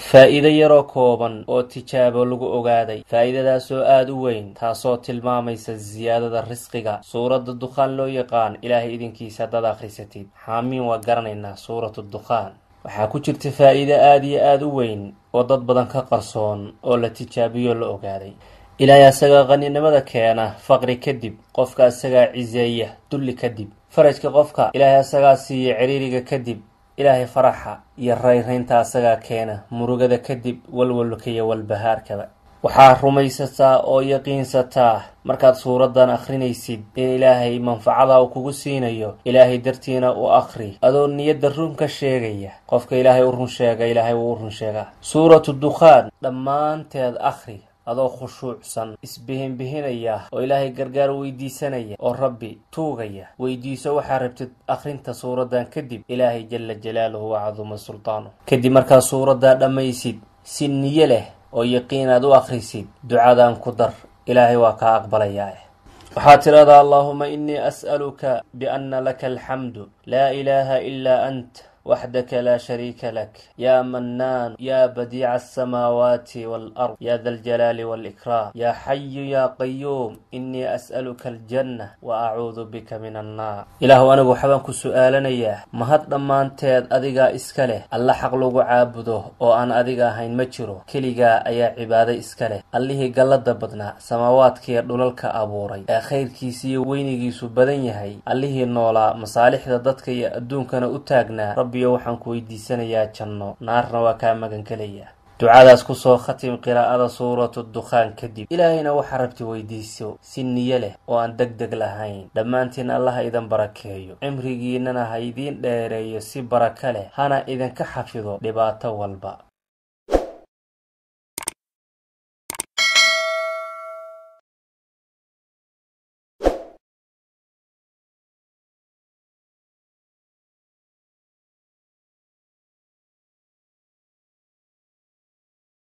Faa'iido yaroo kooban oo tijaabo lagu ogaaday, faa'iidadaasoo aada u weyn, taasoo tilmaamaysa siyaadada risqiga suuradda Dukhaan loo yaqaan. Ilaahay idinkiisa haddaad akhrisatid, xaamiin waa garanaynaa. Suuratu Dukhaan waxaa ku jirta faa'iido aada iyo aada u weyn oo dad badan ka qarsoon oo la tijaabiyo la ogaaday. Ilaahay asagaa qaninimada keena faqri kadib, qofka asagaa ciseeya dulli kadib, farajka qofka Ilaahay asagaa siiya ciriiriga kadib, Ilaahay faraxa iyo rayraynta asagaa keena murugada kadib, walwalka iyo walbahaarkaba. Waxaa rumaysataa oo yaqiinsataa markaad suuraddan akhrinaysid in Ilaahay manfacada uu kugu siinayo. Ilaahay dartiina u akhri adoo niyadda run ka sheegaya. Qofka Ilaahay u run sheega, Ilaahay wuu u run sheegaa. Suuratu Dukhaan dhammaanteed akhri adoo khushuucsan, isbihinbihinaya oo Ilaahay gargaar weydiisanaya oo Rabbi tuugaya. Weydiiso waxaa rabtid akhrinta suuraddan kadib Ilaahay jala jalaaluhu wa caduma sultaanuh. Kadib markaad suuraddaa dhammaysid, si niyo leh oo yaqiin aad u akhrisid, ducadan ku dar, Ilaahay waa kaa aqbalayaa. Waxaad tidhahdaa: Allaahuma innii as'aluka bianna laka alxamdu, laa ilaaha ilaa ant waxdaka laa shariika lak, yaa mannaan, yaa badiica alsamaawaati waalard, yaa da aljalaali waalikraam, yaa xayu yaa qayuum, innii as'aluka aljanna wa acuudu bika min annaar. Ilaahu, anigu waxbaan ku su'aalanayaa. Mahad dhammaanteed adigaa iska leh. Alla xaq lagu caabudo oo aan adiga ahayn ma jiro, keligaa ayaa cibaado iska leh. Allihii gallada badnaa, samaawaadkiiyo dhulalka abuuray, ee khayrkiisiiyo weynigiisu badan yahay, allihii noolaa, masaalixda dadka iyo adduunkana u taagnaa, Rabbiyo waxaan ku weydiisanayaa janno, naarna waa kaa magangelayaa. Ducadaas kusoo khatim qiraa'ada suuratu Dukhaan kadib. Ilaahayna waxaa rabti weydiiso si niyo leh oo aan deg deg lahayn. Dhammaantiin Allaha idan barakeeyo, cimrigiinnana ha idiin dheereeyo si baraka leh, hana idinka xafido dhibaato walba.